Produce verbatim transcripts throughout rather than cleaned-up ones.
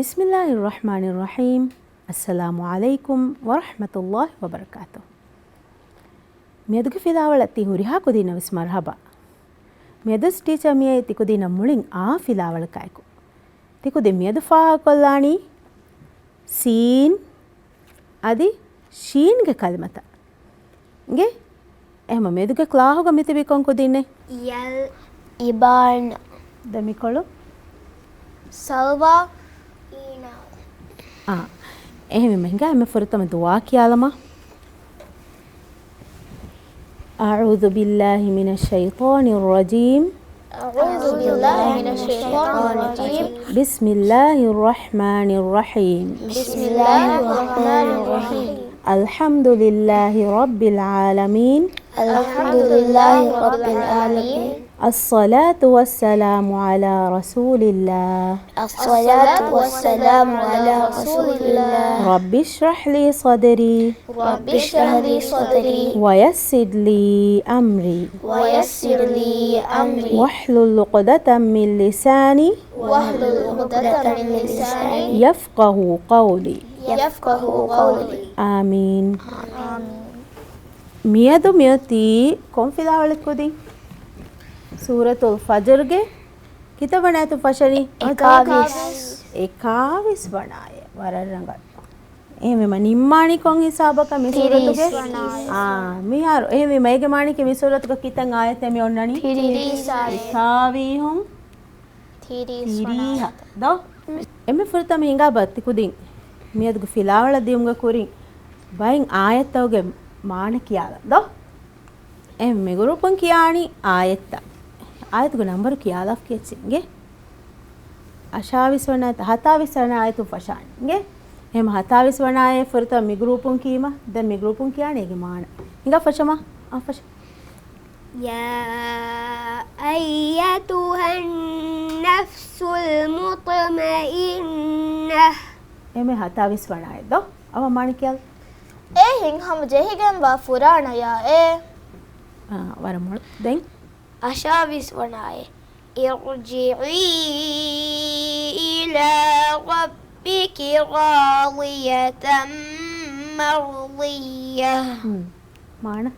بسم الله الرحمن الرحيم. السلام عليكم ورحمة الله وبركاته. މިއަދުގެ ފިލާވަޅަށް ތި ހުރިހާ ކުދިންނަށް ވެސް މަރުޙަބާ. މިއަދު ޓީޗަރ މިއައީ ތި ކުދިންނަށް މުޅިން އާ ފިލާވަޅަކާއެކު. ތި ކުދިން މިއަދު ފާހަގަކޮށްލާނީ ސީން އަދި ޝީންގެ ކަލިމަތައް. އިނގޭ؟ އެހެންމަ މިއަދުގެ ކްލާހުގަ މިތިބީ ކޮން ކުދިންނެއް؟ އިޔަލް. އިބާން. ދެމިކޮޅު. ސަލްވާ. އާ. އެހެންވީމަ ހިނގާ އެންމެ ފުރަތަމަ ދުޢާ ކިޔާލަމާ. أعوذ بالله من الشيطان الرجيم. أعوذ بالله من الشيطان الرجيم. بسم الله الرحمن الرحيم. بسم الله الرحمن الرحيم. الحمد لله رب العالمين. الحمد لله رب العالمين. الصلاة والسلام على رسول الله. الصلاة والسلام على رسول الله. رب اشرح لي صدري. رب اشرح لي صدري. ويسر لي أمري. ويسر لي أمري. واحلل عقدة من لساني. واحلل عقدة من لساني. يفقه قولي. يفقه قولي. آمين. آمين. މިއަދު މިއޮތީ ކޮން ފިލާވަޅެއް ކުދިން؟ ސޫރަތުލް ފަޖްރުގެ ކިތައް ވަނަ އާޔަތުން ފަށަނީ؟ އެކާވީސް. އެކާވީސް ވަނަ އާޔަތް. ވަރަށް ރަނގަޅު. އެހެންވީމަ ނިންމާނީ ކޮން ހިސާބަކަށް މި ސޫރަތުގެ؟ ތިރީސް ވަނަ އާޔަތް. އާ، މިހާރު. އެހެންވީމަ އޭގެ މާނައަކީ މި ސޫރަތުގަ ކިތައް އާޔަތެއް މި އޮންނަނީ؟ ތިރީސް އާޔަތް. އެކާވީހުން ތިރީސް ވަނަ ތިރީހަ. އާޔަތް. ދޯ؟ އެންމެ ފުރަތަމަ ހިނގާބަ ތި ކުދިން މިއަދުގެ ފިލާވަޅަށް ދިޔުމުގެ ކުރިން ބައެއް އާޔަތްތަކުގެ މާނަ ކިޔާލަން ދޯ؟ އެ މި ގްރޫޕުން ކިޔާނީ އާޔަތްތައް. އާޔަތުގެ ނަންބަރު ކިޔާލާފަ ކިޔައްޗި އިނގޭ. އަށާވީސް ވަނަ އާޔަތް، ހަތާވީސް ވަނަ އާޔަތުން ފަށާނީ އިނގޭ. އެހެން ހަތާވީސް ވަނަ އާޔަތް ފުރަތަމަ މި ގްރޫޕުން ކީމަ، ދެން މި ގްރޫޕުން ކިޔާނީ އޭގެ މާނަ. ހިނގާ ފަށަމާ. އާ ފަށަ. يا أيتها النفس المطمئنة. އެމެ ހަތާވީސް ވަނަ އާޔަތް ދޯ؟ އަވަ މާނަ ކިޔާލަ. އޭ ހިތްހަމަޖެހިގެންވާ ފުރާނަޔާ އޭ. އާ، ވަރަށް މޮޅު. ދެން؟ އަށާވީސް ވަނަ އާޔަތް. ارجعي إلى ربك راضية مرضية. ހުން. މާނަ؟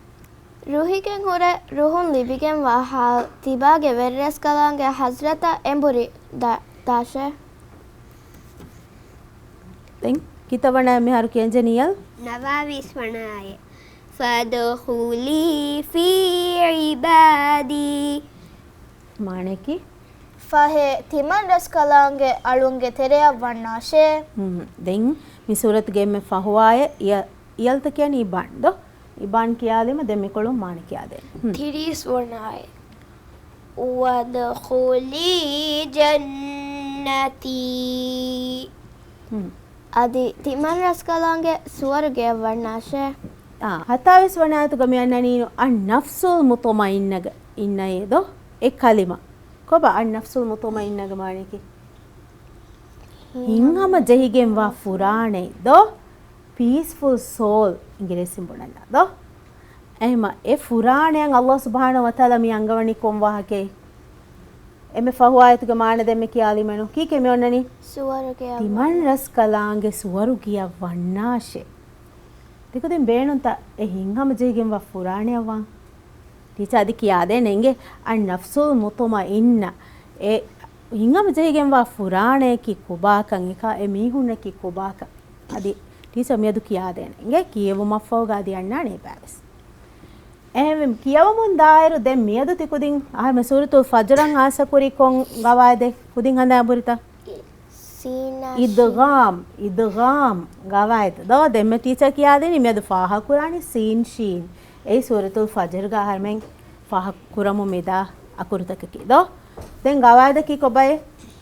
ރުހިގެން ހުރެ ރުހުން ލިބިގެންވާ ހާލު ތިބާގެ ވެރިރަސްކަލާނގެ ޙަޟްރަތަށް އެނބުރި ދާ-، ދާށޭ. ދެން ކިތައް ވަނަ އާޔަތް މިހާރު ކިޔަންޖެހެނީ އިޔާލް؟ ނަވާވީސް ވަނަ އާޔަތް. فادخلي في عبادي. މާނައަކީ؟ ފަހެ ތިމަން ރަސްކަލާނގެ އަޅުންގެ ތެރެއަށް ވަންނާށޭ. ހުން. ދެން މި ސޫރަތުގެ އެންމެ ފަހު އާޔަތް އިޔަ-، އިޔަލްތަ ކިޔަނީ އިބާން ދޯ؟ އިބާން ކިޔާލީމަ ދެން މިކޮޅުން މާނަ ކިޔާދޭން. ހުން. ތިރީސް ވަނަ އާޔަތް. وادخلي جنتي. ހުން. އަދި ތިމަން ރަސްކަލާނގެ ސުވަރުގެއަށް ވަންނާށޭ. އާ، ހަތާވީސް ވަނަ އާޔަތުގަ މި އަންނަނީނު އައްނަފްސުލް މުޠުމައިންނަގަ އިންނައޭ ދޯ؟ އެ ކަލިމަ. ކޮބާ އައްނަފްސުލް މުޠުމައިންނަގެ މާނައަކީ؟ ހިތްހަމަޖެހިގެންވާ ފުރާނައެއް ދޯ؟ ޕީސްފުލް ސޯލް އިނގިރޭސިން ބުނަންޏާ ދޯ؟ އެހެމަ އެ ފުރާނަޔަށް ﷲ ސުބްޙާނަހޫ ވަތަޢާލާ މި އަންގަވަނީ ކޮން ވާހަކައެއް؟ އެންމެ ފަހު އާޔަތުގެ މާނަ ދެންމެ ކިޔާލީމަނު. ކީކޭ މި އޮންނަނީ؟ ސުވަރުގެއަށް ތިމަން ވަންނާށޭ. ރަސްކަލާނގެ ސުވަރުގެއަށް ވަންނާށޭ. ތިކުދިން ބޭނުންތަ އެ ހިތްހަމަޖެހިގެންވާ ފުރާނަޔަށް ވާން؟ ޓީޗާ އަދި ކިޔާދޭނެ އިނގޭ. އައްނަފްސުލް މުޠުމައިންނަ. އެ ހިތްހަމަޖެހިގެންވާ ފުރާނަޔަކީ ކޮބާކަން އެކާ އެ މީހުންނަކީ ކޮބާކަން. އަދި ޓީޗާ މިއަދު ކިޔާދޭނެ އިނގޭ. ކިޔެވުމަށްފަހުގަ އަދި އަންނާނެ އެބައިވެސް. އެހެންވެ، ކިޔަވަމުން ދާއިރު ދެން މިއަދު ތިކުދިން އަހަރުމެ ސޫރަތުލް ފަޖްރަށް އާސަކުރީ ކޮން ގަވާއިދެއް ކުދިން ހަނދާން ބުރިތަ؟ ސީނާ އިދްޣާމް، އިދްޣާމް ގަވާއިދު. ދޯ ދެންމެ ޓީޗާ ކިޔާދިނީ މިއަދު ފާހަގަކުރާނީ ސީން ޝީން. އެއީ ސޫރަތުލް ފަޖްރުގަ އަހަރުމެން ފާހަގަކުރަމުން މިދާ އަކުރުތަކަކީ. ދޯ ދެން ގަވާއިދަކީ ކޮބައޭ؟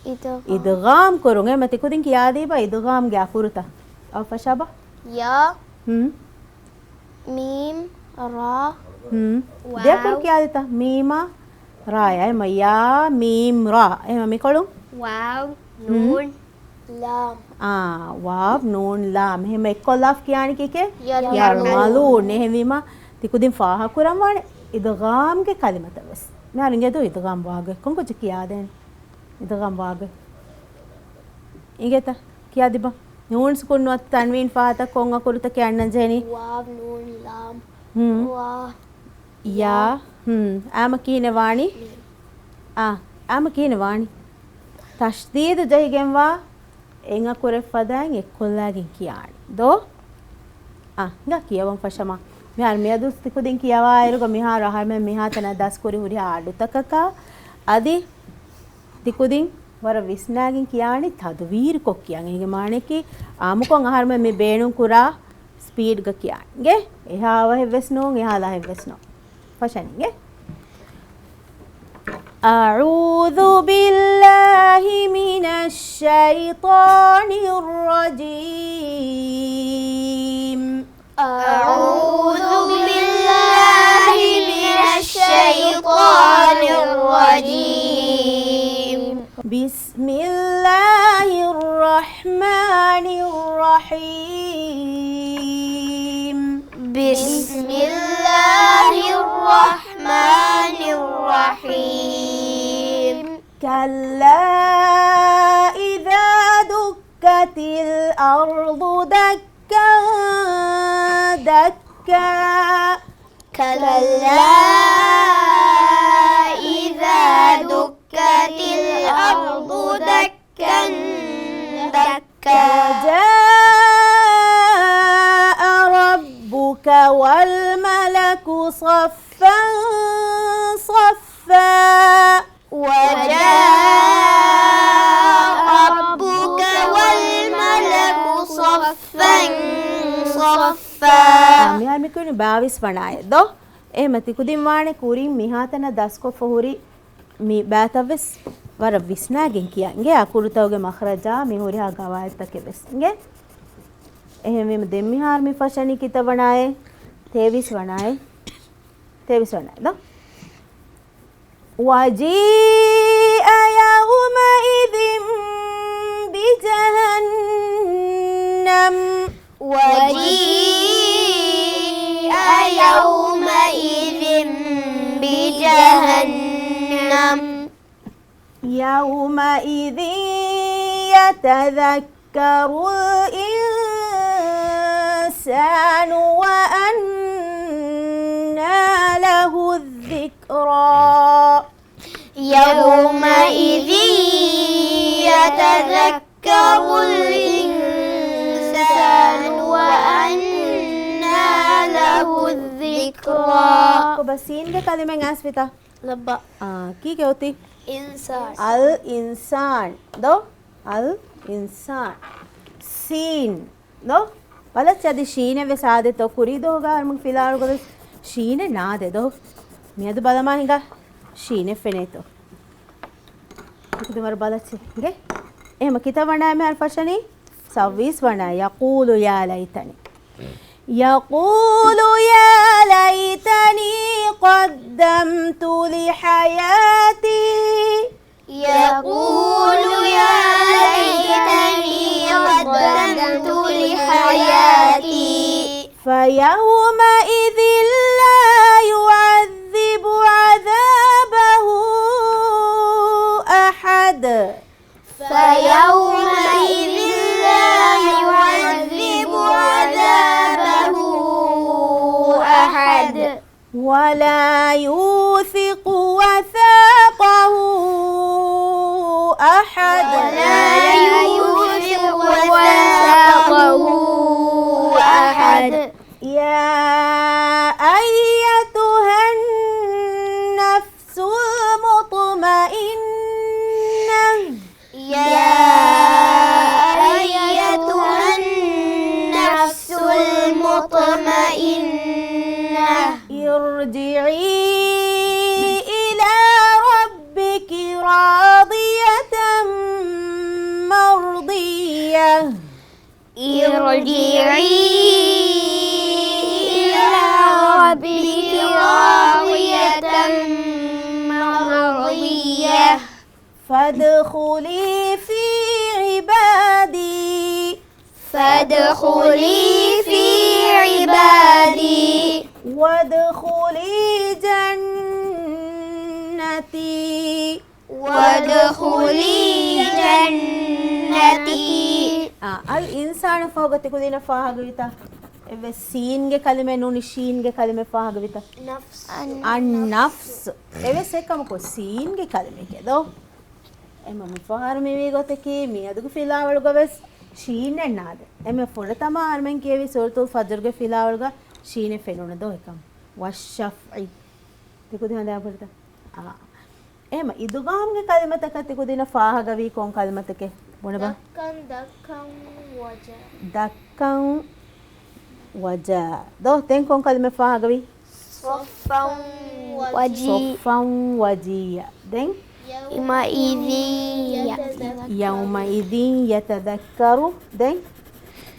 އިދްޣާމް. އިދްޣާމް ކުރުން. އެމަ ތިކުދިން ކިޔާދީބަ އިދްޣާމްގެ އަކުރުތައް. އަވަފަށާބަ؟ ޔާ. ހުން. މީމް، ރާ. ހުން. ވާވް. ދެ އަކުރު ކިޔާދިތަ؟ މީމާ، ރާޔާ. އެމަ ޔާ، މީމް، ރާ. އެމަ މިކޮޅުން؟ ވާވް، ހުން. ނޫން، ލާމް. އާ، ވާވް، ނޫން، ލާމް. އެހެމަ އެއްކޮށްލާފަ ކިޔާނީ ކީކޭ؟ ޔަރްމަލޫން. ޔަރްމަލޫން. އެހެންވީމަ، ތިކުދިން ފާހަގަކުރަންވާނެ އިދްޣާމްގެ ކަލިމަތައް ވެސް. މިހާރު އިނގޭދޯ އިދްޣާމް ވާގޮތް. ކޮންކޮއްޗެއް ކިޔާދޭނެ؟ އިދްޣާމް ވާގޮތް. އިނގޭތަ؟ ކިޔާދިބަ. ނޫން ސުކުން ނުވަތަ ތަންވީން ފަހަތަށް ކޮން އަކުރުތަކެއް އަންނަން ޖެހެނީ؟ ވާވް، ނޫން، ލާމް، ހުން. ވާ، ޔާ. ޔާ. ހުން. އާމަ ކިހިނެއް ވާނީ؟ މީމް. އާ، އާމަ ކިހިނެއް ވާނީ؟ ތަޝްދީދު ޖެހިގެންވާ އެއް އަކުރެއް ފަދައިން އެއްކޮށްލާގެން ކިޔާނީ. ދޯ؟ އާ، ހިނގާ ކިޔަވަން ފަށަމާ. މިހާރު މިއަދު ތިކުދިން ކިޔަވާއިރުގަ މިހާރު އަހަރުމެން މިހާތަނަށް ދަސްކުރި ހުރިހާ އަޑުތަކަކާ އަދި ތިކުދިން ވަރަށް ވިސްނާގެން ކިޔާނީ ތަދުވީރުކޮށް ކިޔަން. އޭގެ މާނައަކީ އާއްމުކޮށް އަހަރުމެން މި ބޭނުން ކުރާ ސްޕީޑްގަ ކިޔާނީ. އިނގޭ؟ އެހާ އަވަހެއްވެސް ނޫން، އެހާ ލަހެއްވެސް ނޫން. ފަށަނީ އިނގޭ؟ أعوذ بالله من الشيطان الرجيم. أعوذ بالله من الشيطان الرجيم. بسم الله الرحمن الرحيم. بسم الله الرحمن الرحيم. كلا إذا دكت الأرض دكا دكا. كلا إذا دكت الأرض دكا دكا. وجاء ربك والملك صفا صفا. وجاء ربك والملك صفا صفا. އާ، މިހާރު މިކުރިން ބާވީސް ވަނަ އާޔަތް ދޯ؟ އެހެމަ ތިކުދިން ވާނެ ކުރިން މިހާތަނަށް ދަސްކޮށްފަ ހުރި މި ބާތައްވެސް ވަރަށް ވިސްނާގެން ކިޔާ. އިނގޭ އަކުރުތަކުގެ މަޚްރަޖާ މި ހުރިހާ ގަވާއިދުތަކެއް ވެސް. އިނގޭ؟ އެހެންވީމަ ދެން މިހާރު މި ފަށަނީ ކިތައް ވަނައޭ؟ ތޭވީސް ވަނައޭ. ތޭވީސް ވަނައޭ ދޯ؟ وجيء يومئذ بجهنم. وجيء يومئذ بجهنم. يومئذ يتذكر الإنسان وأنى له الذكرى. يومئذ يتذكر الإنسان وأنى له الذكرى. ކޮބާ ސީންގެ ކަލިމަ އައިސްފިތަ؟ ލައްބަ. އާ، ކީކޭ އޮތީ؟ އިންސާން. އަލް އިންސާން ދޯ؟ އަލް އިންސާން. ސީން ދޯ؟ ބަލައްޗަ އަދި ޝީނެއް ވެސް އާދޭތޯ؟ ކުރީ ދުވަހުގަ އަހަރުމެން ފިލާވަޅުގަ ވެސް ޝީނެއް ނާދޭ ދޯ؟ މިއަދު ބަލަމާ ހިނގާ ޝީނެއް ފެނޭތޯ؟ ތިކުދިން ވަރަށް ބަލައްޗޭ. އިނގޭ؟ އެހެމަ ކިތައް ވަނައޭ މިހާރު ފަށަނީ؟ ސައްވީސް ވަނަ. يقول يا ليتني. يقول يا ليتني قدمت لحياتي. يقول يا ليتني قدمت لحياتي. فيومئذ لا يعذب عذابه أحد. فيومئذ لا يعذب عذابه أحد. ولا يوثق وثاقه أحد. ولا يوثق وثاقه أحد. يا أيتها النفس المطمئنة. يا أيتها النفس المطمئنة. ارجعي إلى ربك راضية مرضية. ارجعي إلى ربك راضية مرضية. فادخلي في عبادي. فادخلي في عبادي. وادخلي جنتي. وادخلي جنتي. އާ، އަލް އިންސާނަށް ފަހުގަ ތިކުދިނަށް ފާހަގަވިތަ؟ އެއްވެސް ސީންގެ ކަލިމައެއް ނޫނީ، ޝީންގެ ކަލިމައެއް ފާހަގަވިތަ؟ ނަފްސް. އަން ނަފްސް. އެވެސް އެކަމަކު ސީންގެ ކަލިމައެކޭ ދޯ. އެމަ މިފަހަރު މިވީ ގޮތަކީ، މިއަދުގެ ފިލާވަޅުގަވެސް ޝީނެއް ނާދެ. އެމެ ފުރަތަމަ އަހަރުމެން ކިޔެވި ސޫރަތުލް ފަޖްރުގެ ފިލާވަޅުގަ ޝީނެއް ފެނުނު ދޯ އެކަމަ. ވައްޝަފްޢި. ތިކުދި ހަނދާން ފުރިތަ؟ އާ. އެހެމަ އިދުޣާމްގެ ކަލިމަތަކަށް ތިކުދިނަށް ފާހަގަވީ ކޮން ކަލިމަތަކެއް؟ ބުނެބަ. ދައްކަން ދައްކަން ވަޖާ. ދައްކަން ވަޖާ. ދޯ، ދެން ކޮން ކަލިމަ ފާހަގަވީ؟ ޞައްފަން ވަޖީ. ޞައްފަން ވަޖީއަ. ދެން؟ ޔައުމައިޛިން ޔަ-، ޔައުމައިޛިން ޔަތަޛައްކަރު. ދެން؟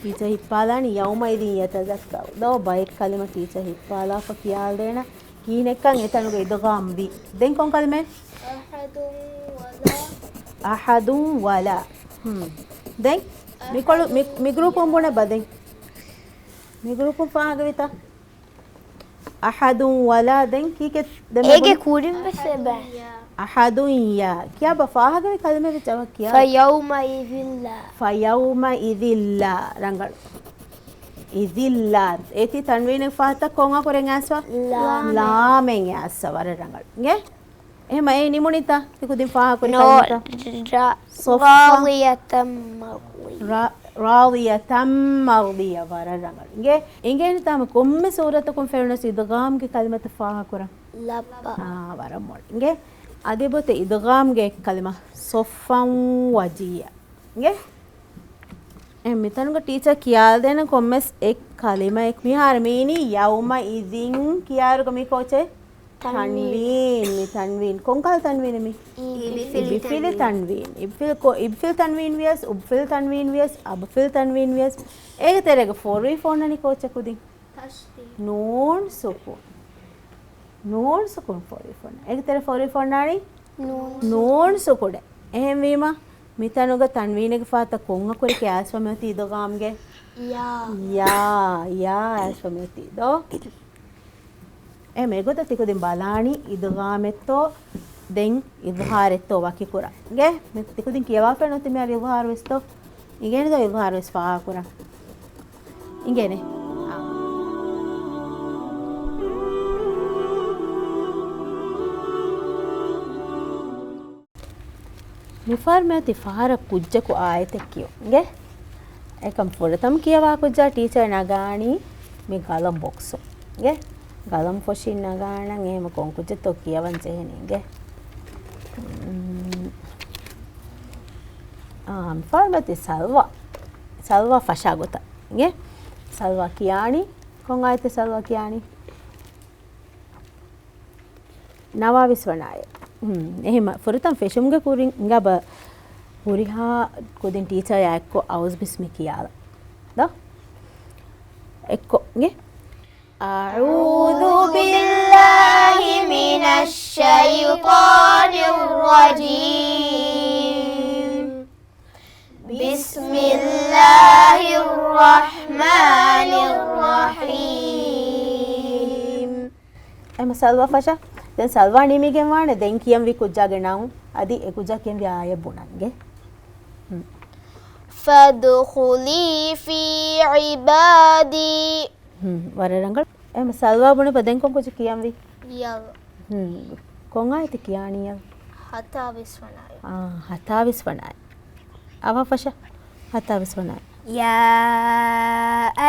ޓީޗަރ ހިއްޕާލާނީ ޔައުމައިޛިން ޔަތަޛައްކަރު. ދޯ، ބައެއް ކަލިމަ ޓީޗަރ ހިއްޕާލާފަ ކިޔާލަދޭނަ. ކިހިނެއްކަން އެތަނުގަ އިދުޣާމް ވީ. ދެން ކޮން ކަލިމައެއް؟ އަޙަދުން ވަލާ. އަޙަދުން ވަލާ. ހުން. ދެން މިކޮޅު މި، މި ގްރޫޕުން ބުނެބަ ދެން. މި ގްރޫޕުން ފާހަގަވިތަ؟ އަޙަދުން ވަލާ. ދެން ކީކޭ ދެން އޭގެ ބުނި؟ ކުރިން ވެސް އެބަ. އަޙަދުން ޔާ. ކިޔާބަ ފާހަގަވި ކަލިމަ ވެއްޖަ ކިޔާ. ފަޔައުމައިޛިން ލާ. ފަޔައުމައިޛިން ލާ. ރަނގަޅު. އިޛިން ލާ. އޭތި ތަންވީނެއް ފަހަތަށް ކޮން އަކުރެއް އައިސްފަ؟ ލާމެއް. ލާމެއް އައިސްފަ. ވަރަށް ރަނގަޅު. އިނގޭ؟ އެހެމަ އެ ނިމުނިތަ؟ ތިކުދިން ފާހަގަކުރި ނޯ، ކަލިމަތައް؟ ރ-، ސޮއްފަ. ރާޟިޔަތަން މަރްޟިޔަ. ރާ-، ރާޟިޔަތަން މަރްޟިޔަ. ވަރަށް ރަނގަޅު. އިނގޭ؟ އިނގޭނެ ތާމަ ކޮންމެ ސޫރަތަކުން ފެނުނަސް އިދުޣާމްގެ ކަލިމަތައް ފާހަގަކުރަން. ލައްބަ. އާ، ވަރަށް މޮޅު. އިނގޭ؟ އަދި އެބައޮތޭ އިދުޣާމްގެ އެއް ކަލިމަ. ސޮއްފަން ވަޖީއަ. އިނގޭ؟ އެ މިތަނުގަ ޓީޗަރ ކިޔާލަދޭނަން ކޮންމެސް އެއް ކަލިމައެއް. މިހާރު މީނީ ޔައުމައިޛިން ކިޔާއިރުގަ މީ ކޯޗެއް؟ ތަންވީން. ތަންވީން. މި ތަންވީން. ކޮންކަހަލަ ތަންވީނެއް މީ؟ އިބިފިލި އިބިފިލި ތަންވީން. ތަންވީން. އިބިފިލް ކޮ-، އިބިފިލް ތަންވީން ވިޔަސް، އުބްފިލް ތަންވީން ވިޔަސް، އަބުފިލް ތަންވީން ވިޔަސް، އޭގެ ތެރޭގަ ފޯރުވި ފޯންނަނީ ކޯޗެއް ކުދިން؟ ތަޝްދީދު. ނޫން ސުކޫން. ނޫން ސުކޫން ފޯރުވި ފޯން. އޭގެ ތެރޭ ފޯރުވި ފޯންނާނީ؟ ނޫން. ނޫން ސުކުޑެއް. އެހެންވީމަ، މިތަނުގަ ތަންވީނެއްގެ ފަހަތަށް ކޮން އަކުރެކޭ އައިސްފަ މިއޮތީ އިދުޣާމްގެ؟ ޔާ. ޔާ، ޔާ އައިސްފަ މިއޮތީ ދޯ. އެ މެގޮތަށް ތިކުދިން ބަލާނީ އިދުޣާމެއްތޯ، ދެން އިޒްހާރެއްތޯ ވަކިކުރަން. އިނގޭ؟ މި ތިކުދިން ކިޔަވާފައި ނުތި މިހާރު އިޒްހާރު ވެސްތޯ؟ އިނގޭނެ ދޯ އިޒްހާރު ވެސް ފާހަގަކުރަން. އިނގޭނެ؟ އާ. މިފަހަރު މިއޮތީ ފަހަރަށް ކުއްޖަކު އާޔަތެއް ކިޔުން. އިނގޭ؟ އެކަމް ފުރަތަމަ ކިޔަވާ ކުއްޖާ ޓީޗަރ ނަގާނީ މި ގަލަން ބޮކްސު. އިނގޭ؟ ގަލަން ފޮށިން ނަގާނަން އެހެމަ ކޮން ކުއްޖެއްތޯ ކިޔަވަން ޖެހެނީ. އިނގޭ؟ އާ، މިފަހަރު މިއޮތީ ސަލްވާ. ސަލްވާ ފަށާ ގޮތަށް. އިނގޭ؟ ސަލްވާ ކިޔާނީ. ކޮން އާޔަތެއް ސަލްވާ ކިޔާނީ؟ ނަވާވީސް ވަނަ އާޔަތް. ހުން، އެހެމަ ފުރަތަމަ ފެށުމުގެ ކުރިން އިނގާބަ ހުރިހާ ކުދިން ޓީޗަރ އާ އެއްކޮށް އައުޒު ބިސްމި ކިޔާލަ. ދޯ؟ އެއްކޮށް އިނގޭ؟ أعوذ بالله من الشيطان الرجيم. بسم الله الرحمن الرحيم. އެމަ ސަލްވާ ފަށާ. ދެން ސަލްވާ ނިމިގެން ވާނެ. ދެން ކިޔަންވީ ކުއްޖާގެ ނައުން. އަދި އެ ކުއްޖާ ކިޔަންވީ އާޔަތް ބުނަން. އިނގޭ؟ ހުން. فادخلي في عبادي. ހުން، ވަރަށް ރަނގަޅު. އެމަ ސަލްވާ ބުނެބަ ދެން ކޮން ކުއްޖެއް ކިޔަންވީ؟ ޔަލް. ހުން. ކޮން އާޔަތެއް ކިޔާނީ ޔަލް؟ ހަތާވީސް ވަނަ އާޔަތް. އާ، ހަތާވީސް ވަނަ އާޔަތް. އަވާ ފަށާ. ހަތާވީސް ވަނަ އާޔަތް. يا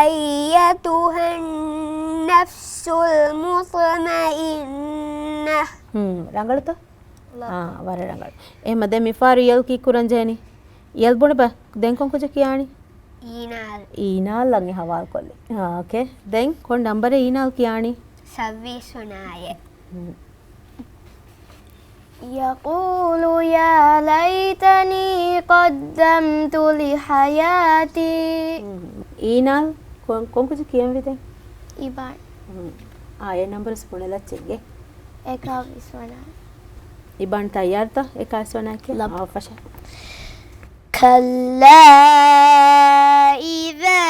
أيتها النفس المطمئنة. ހުން، ރަނގަޅުތަ؟ އާ، ވަރަށް ރަނގަޅު. އެހެމަ ދެން މިފަހަރު ޔަލް ކީއްކުރަން ޖެހެނީ؟ ޔަލް ބުނެބަ ދެން ކޮން ކުއްޖެއް ކިޔާނީ؟ އީނާލް. އީނާލް އަށް އެ ހަވާލުކޮށްލި. އާ، އޯކޭ. ދެން ކޮން ނަންބަރެއް އީނާލް ކިޔާނީ؟ ސައްވީސް ވަނަ އާޔަތް. ހުން. يقول يا ليتني قدمت لحياتي. ހުން. އީނާލް ކޮން، ކޮން ކުއްޖެއް ކިޔަންވީ ދެން؟ އިބާން. ހުން. އާ، އެ ނަންބަރު ބުނެލައްޗޭ. އެކާވީސް ވަނަ. އިބާން ތައްޔާރުތަ؟ އެކާވީސް ވަނަ އެކޭ؟ ލަ. އާ، ފަށާ. كلا إذا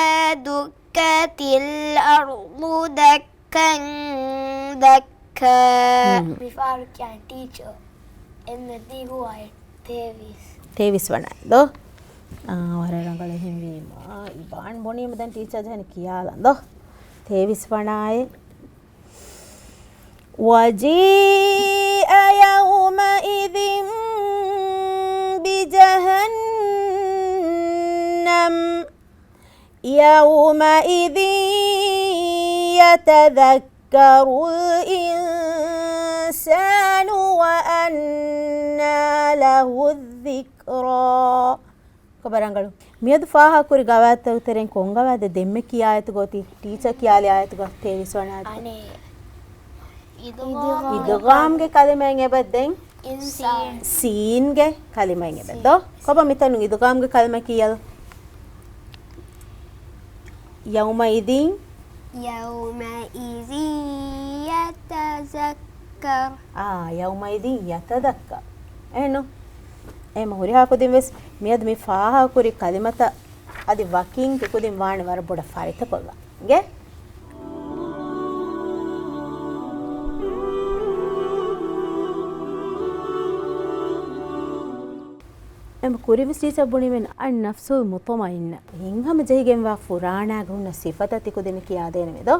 دكت الأرض دكا دكا. ހުން. މިފަހަރު ކިޔާނީ ޓީޗަރ. އެންމެ ދިގު އާޔަތް ތޭވީސް. ތޭވީސް ވަނަ އާޔަތް ދޯ؟ އާ، ވަރަށް ރަނގަޅު އެހެންވީމާ. އިބާން ބުނީމަ ދެން ޓީޗަރ ޖަހަން ކިޔާލަން ދޯ. ތޭވީސް ވަނައާއި. وجيء يومئذ بجهنم يومئذ يتذكر الإنسان وأنى له الذكرى. ކޮބާ ރަނގަޅު؟ މިއަދު ފާހަގަކުރި ގަވާއިދުތަކުގެ ތެރެއިން ކޮން ގަވާއިދެއް ދެންމެ ކިޔާ އާޔަތުގަ އޮތީ؟ ޓީޗަރ ކިޔާލި އާޔަތުގަ ތޭވީސް ވަނަ އާޔަތު. އަނެއް. އިދްޣާމް. އިދްޣާމްގެ ކަލިމައިން އެބަ ދެން؟ ސީން. ސީންގެ ކަލިމައިން އެބަ. ސީން. ދޯ؟ ކޮބާ މިތަނުން އިދްޣާމްގެ ކަލިމަ ކިޔަލަ؟ يومئذ. يومئذ يتذكر. އާ، يومئذ يتذكر. އެހެންނު؟ އެހެން ހުރިހާ ކުދިން ވެސް މިއަދު މި ފާހަގަކުރި ކަލިމަތައް އަދި ވަކިން ތިކުދިން ވާނެ ވަރަށް ބޮޑަށް ފަރިތަކޮށްލަން. އިނގޭ؟ އެމަ ކުރިންވެސް ޓީޗަރ ބުނީމެން އައްނަފްސުލް މުޠުމައިންނަ. ހިތްހަމަޖެހިގެންވާ ފުރާނާގަ ހުންނަ ސިފަތައް ތިކުދިން ކިޔާދޭނަމޭ ދޯ.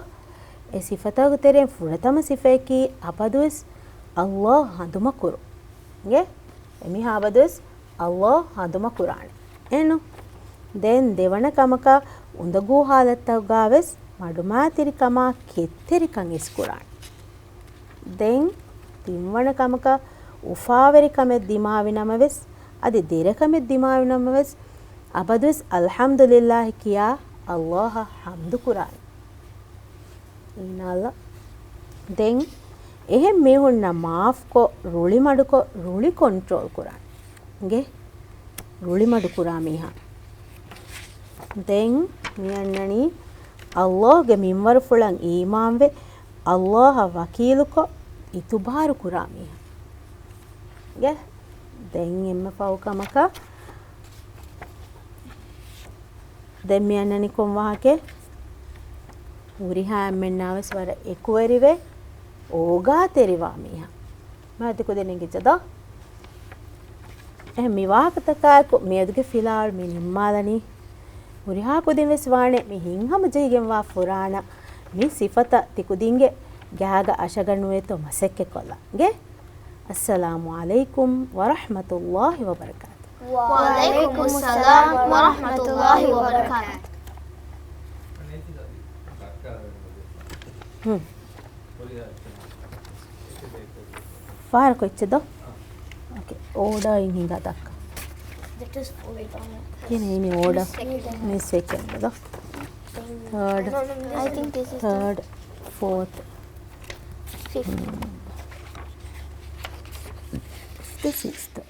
އެ ސިފަތަކުގެ ތެރެއިން ފުރަތަމަ ސިފައަކީ އަބަދުވެސް ﷲ ހަނދުމަކުރުން. އިނގޭ؟ އެމީހާ އަބަދުވެސް ﷲ ހަނދުމަކުރާނެ. އެހެންނު؟ ދެން ދެވަނަ ކަމަކަށް އުނދަގޫ ހާލަތްތަކުގަވެސް މަޑުމައިތިރިކަމާ ކެތްތެރިކަން އިސްކުރާނެ. ދެން ތިންވަނަ ކަމަކަށް އުފާވެރިކަމެއް ދިމާވި ނަމަވެސް، އަދި ދެރަކަމެއް ދިމާވި ނަމަވެސް، އަބަދުވެސް އަލްޙަމްދުލިއްލާހި ކިޔާ ﷲ އަށް ޙަމްދު ކުރާނެ. އީނާލް. ދެން އެހެން މީހުންނަށް މާފްކޮށް، ރުޅިމަޑުކޮށް، ރުޅި ކޮންޓްރޯލް ކުރާނެ. އިނގޭ؟ ރުޅިމަޑު ކުރާ މީހާ. ދެން މި އަންނަނީ ﷲ ގެ މިންވަރުފުޅަށް އީމާންވެ، ﷲ އަށް ވަކީލުކޮށް، އިތުބާރު ކުރާ މީހާ. އިނގޭ؟ ދެން އެންމެ ފަހު ކަމަކަށް ދެން މި އަންނަނީ ކޮން ވާހަކައެއް؟ ހުރިހާ އެންމެންނާވެސް ވަރަށް އެކުވެރިވެ، އޯގާތެރިވާ މީހާ. މާތި ކުދިން އެނގިއްޖެ ދޯ؟ އެހެން މި ވާހަކަތަކާއެކު މިއަދުގެ ފިލާވަޅު މި ނިންމާލަނީ. ހުރިހާ ކުދިން ވެސް ވާނެ މި ހިތްހަމަޖެހިގެންވާ ފުރާނަ މި ސިފަތައް ތިކުދިންގެ ގާގަ އަށަގަނޑު ނުވޭތޯ މަސައްކަތްކޮށްލަން. އިނގޭ؟ އައްސަލާމު ޢަލައިކުމް ވަރަޙްމަތުﷲި ވަބަރަކާތު. ވަޢަލައިކުމުއްސަލާމް ވަރަޙްމަތުﷲި ވަބަރަކާތު. ހުން. ފާރަ ކޮއްޗެއް ދޯ؟ އޯކޭ. އޯޑާ އިން ހިނގާ ދައްކާ. ކިހިނެއް އިނީ އޯޑާ؟ މި ސެކަންޑް ދޯ. ތާޑް. ތާޑް. ފޯތު. ފިފްތު ސިކްސްތު.